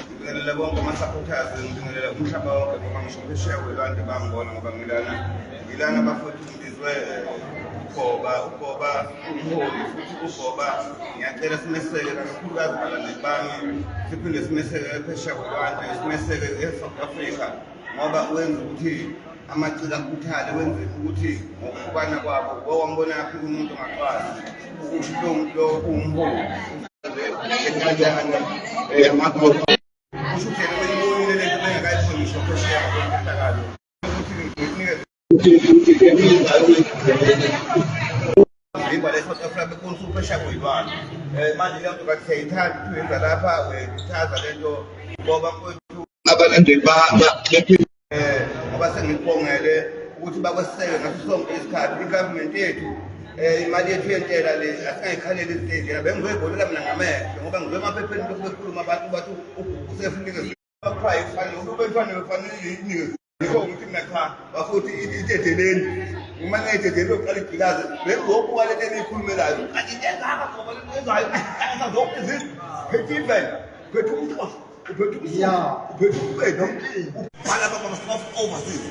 Ngibingelela bonke ama-supporters, ngibingelela umhlaba wonke ngoba ngisho phesheya kwelwandle bangibona ngoba ngilana ngilana bafowethu ngibizwe uGoba, uGoba umholi futhi uGoba ngiyacela simeseke kakhulukazi balandeli bami, siphinde simeseke phesheya kwelwandle, simeseke e-South Africa ngoba wenza ukuthi amaciko akhuthale, wenze ukuthi ngokuhlukana kwabo wawambonaphi umuntu ongacwasi ukuthi lo muntu lo uwumholi. Kusho ukuthi yena beyibonile lento bengakayiboni ngisho phesheya kwemfihlakalo ukuthi nginikeze Vimba le South Africa bekonisa uphesheya kweyilwane. Manje le nto kathi siyayithanda ukuthi uyenza lapha uyayikhuthaza le nto ngoba mfowethu abalandeli ngoba sengikubongele ukuthi bakweseke ngaso sonke isikhathi i-government yethu imali yethu yentela le asingayikhaleli izinto ey'njena bengizoyibonela mina ngamehlo ngoba ngizwe emaphepheni lokhu bekhuluma abantu bathi uGugu usefunike kuthiwa ifanele ukube kufanele kufanele inikeze yikho ngithi mina cha bafuthi itedeleni uma ngayitedeleni yokuqala igqilaze bengizobuka lento eniyikhulumelayo kanti into engaka ngoba lento yenzayo angasa zonke izinto phethe imvelo phethe umxhosa uphethe umsuthu uphethe umpedi ubhala baba overseas.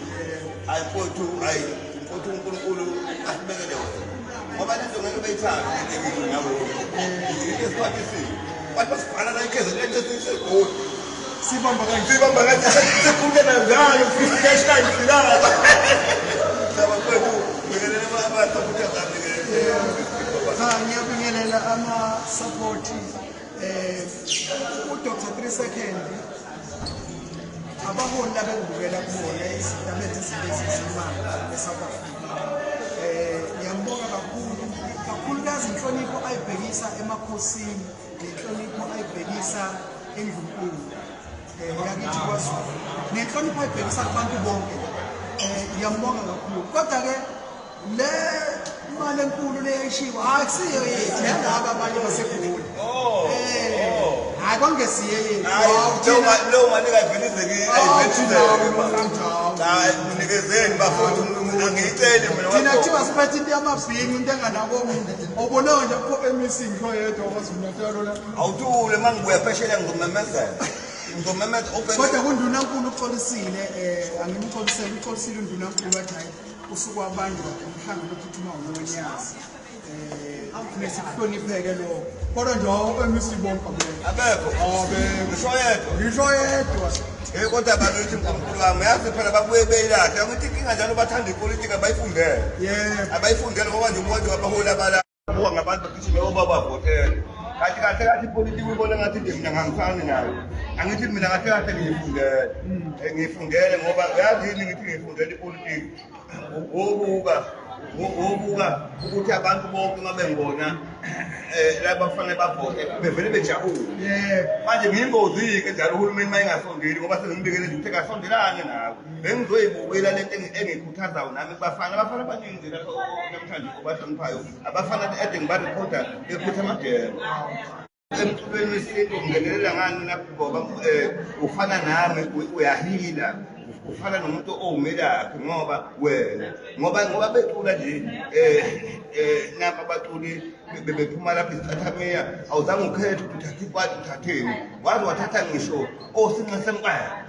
Hayi mfowethu, hayi mfowethu, uNkulunkulu asibekele wena ngoba lento ngeke beyithathe lento nawe into esikhathi esini bathi basibhala la iKZN sesegoli sibamba kanje sibamba kanje sesikhuluma nayo njalo cash line silala saba mfowethu ngikelele ama-supporters ami. Cha, ngiyabingelela ama-support uDr 3 Second, abaholi labengibukela kubona izinto abenza izinto ezizimanga e-South Africa. Ngiyambonga kakhulu kakhulukazi inhlonipho ayibhekisa emakhosini nenhlonipho ayibhekisa endlunkulu yakithi kwaZulu nenhlonipho ayibhekisa kubantu bonke. Ngiyambonga kakhulu, kodwa-ke le mali enkulu leyayishiwo hayi kusiyo yethu, yalaba abanye baseGoli. Hayi kwangesiye yethu. Leyo mali kayivelizeki ayivelizeki. Cha, nikezeni bafowethu, angiyiceli mina. Thina kuthiwa siphethe into yamabhingi, into enganako muntu obonayo nje kukho MEC ngisho yedwa KwaZulu Natal la. Awuthule, uma ngibuya phesheya ngizomemezela, ngizomemeza open. Kodwa kundunankulu uxolisile, angimxolisele, uxolisile undunankulu wathi hayi usuke wabanjwa umhlangano ophuthumayo nonyazi, kufuneka sikuhlonipheke lokho, kodwa nje awu-MEC bonke abekho. Abekho. Abekho. Ngisho yedwa. Ngisho yedwa. Hey, kodwa bakithi mkhulu wami, yazi phela babuye beyilahle angithi inkinga njalo bathanda ipolitika abayifundele. Abayifundele ngoba nje umuntu abaholi abala buka ngabantu bagijime obabavotele kanti kahle kahle ipolitiki uyibona ngathi nje mina ngangifani nayo. Angithi mina kahle kahle ngiyifundele. Ngiyifundele ngoba uyazi yini ngithi ngiyifundele ipolitiki, wobuka ukuthi abantu bonke uma bengibona laba kufanele bavote bevele bejabule. Manje ngiyingozi-ke njalo uhulumeni uma engasondeli ngoba sengimbikele nje ukuthi kasondelane nawe bengizoyibukela lento engiyikhuthazayo nami kubafana, abafana abaningi nje lapho namhlanje obahloniphayo, abafana ade ngibarekhoda bephutha amajele emculweni wesintu. Ngingenelela ngani lapho ngoba ufana nami uyahila, ufana nomuntu owumelaphi ngoba wena ngoba becula nje napa abaculi bebephuma lapha isicathamiya awuzange ukhethe ukuthi uthathe ikwati uthatheni waze wathatha ngisho osinxa semqala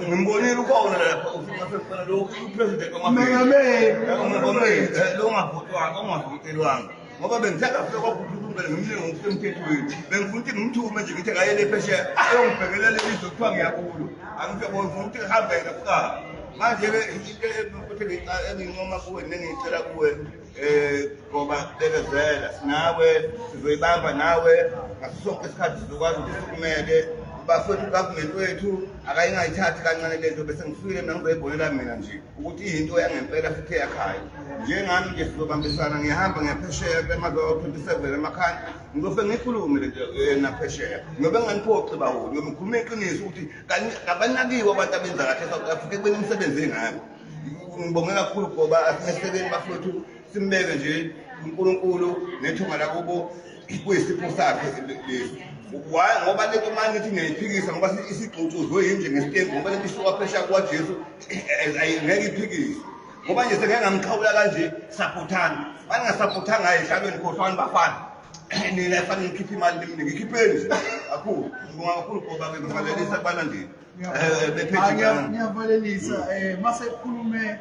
ngimbonile ukhona lapha usinxa semqala lo upresident. Mengameli. Lo ongavotwanga, ongavotelwanga ngoba bengithanda afike kwaGugu ngimningi ngokusemthethweni, bengifuna ukuthi ngimthume nje ngithi akayele phesheya ayongibhekelela ilizwe kuthiwa ngiyakulo angithi yabo ngifuna ukuthi ngihambe yena kuqala. Manje-ke into futhi engincoma kuwe nengiyicela kuwe ngoba bekezela sinawe, sizoyibamba nawe ngaso sonke isikhathi, sizokwazi ukuthi sikumele bafowethu. Ugovernment wethu akayingayithathi kancane lento bese ngifikile mina ngizoyibonela mina nje ukuthi iyinto yangempela futhi eyakhayo njengami nje sizobambisana. Ngiyahamba ngiyaphesheya kule mazwe awu-27 emakhaya, ngizofike ngikhulume lento naphesheya ngoba nginganiphoxi baholi, ngoba ngikhuluma iqiniso ukuthi kabanakiwe abantu abenza kahle e-South Africa ekubeni imisebenzi engako. Ngibonge kakhulu ngoba asimesekeni bafowethu, simbeke nje uNkulunkulu nethonga lakubo kuyisipho sakhe lesi. Why? Ngoba lento manje ngithi ngiyayiphikisa ngoba isigxutshuzwe yimi nje ngesitembu ngoba lento isuka phesheya kwaJesu ngeke iphikiswe ngoba nje sengeke ngamqhawula kanje. Saphothani, baningasaphothanga ey'hlalweni, khohlwani bafana. Nina fanele ngikhiphe imali eminingi, ngikhipheni nje kakhulu. Ngibonga kakhulu ngoba ke ngivalelisa kubalandeli. Bephethe. Ngiyavalelisa mase kukhulume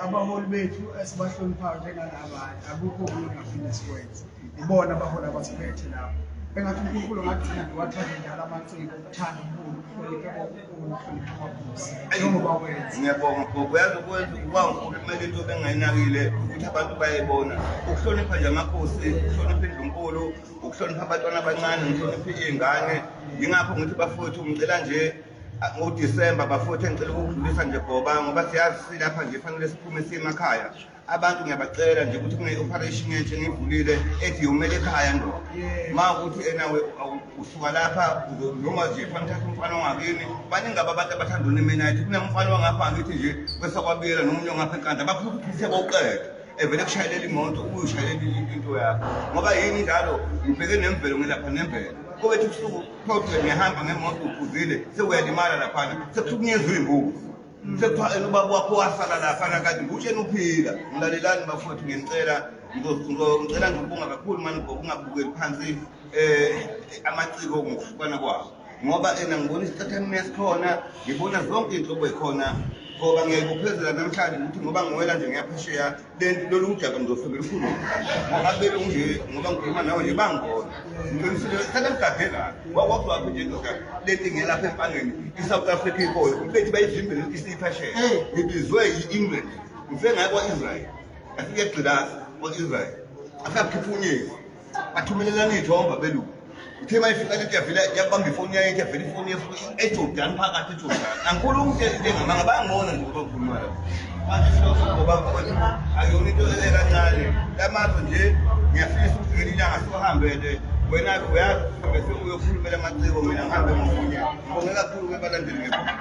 abaholi bethu esibahloniphayo njengalaba, akukho okunye ongaphinde sikwenze. Ibona abaholi abasiphethe lapho. Engathi uNkulunkulu angagcina ngiwathande njalo amaciko, ukuthanda uMkhulu, ukuhlonipha kokukhulu, ukuhlonipha amakhosi njengoba wenza. Ngiyabonga gogo. Uyazi ukwenza ukuba unkulu kumele into bengayinakile ukuthi abantu bayayibona. Ukuhlonipha nje amakhosi, ukuhlonipha indlunkulu, ukuhlonipha abantwana abancane, ngihloniphe iy'ngane. Yingakho ngithi bafowethu ngicela nje ngoDisemba bafowethu engicela ukudlulisa nje goba ngoba siyazi silapha nje fanele siphume siye emakhaya. Abantu ngiyabacela nje ukuthi kune-operation entsha engiyivulile ethi yomele ekhaya ndoda. Ma ukuthi enawe usuka lapha noma nje fanele uthathe umfana wangakini. Baningi abantu abathanda unemenayithi. Kunemfana wangapha angithi nje kwesakwabiyela nomunye wangapha enkandla bafuna ukuthi uqede. Evele kushayelela imoto uyishayelela into yakho. Ngoba yini njalo ngibheke nemvelo ngelapha nemvelo. Kobethi usuku kuthiwa ngiyahamba ngemoto uphuzile sewuyalimala laphana sekuhlukunyezwa iy'mbuzi. Sekuthiwa ena ubaba wakho wasala laphana kanti ngutsheni uphila. Ngilalelani bafowethu ngiyanicela ngicela nje ukubonga kakhulu mani ngoba ungabukeli phansi amaciko ngokuhlukana kwawo. Ngoba ena ngibona isicathamiya esikhona, ngibona zonke iy'nhlobo ey'khona ngoba ngiyayibophezela namhlanje ukuthi ngoba ngiwela nje ngiyaphesheya lolu daba ngizofike lukhulu. Ngoba belungu nje ngoba ngikhuluma nawe nje bangibona. Ngiqinisile sebengigade la. Wakwakuzwaphi nje ndoda lento ngelapha empangeni i-South Africa ikhoyo. Bethi bayivimbele isiphesheya. Ngibizwe yi-England. Ngifike ngaye kwa-Israel. Afike egqilaza kwa-Israel. Afike akhipha unyezi. Bathumelelana iy'thombe abelungu. Ithe uma ifika lento yavela yabamba ifoni yayo yavela ifoni eJordan phakathi eJordan. Angikhulumi into into engamanga bayangibona nje ngoba ngikhuluma la. Manje siloso ngoba mfowethu akuyona into ekancane. Lamazwe nje ngiyafisa ukuthi ngelinye ilanga siwahambele. Wena-ke uyazi bese uyokhulumela amaciko mina ngihambe ngomunye. Ngibonge kakhulu ke balandeli ngiyabonga.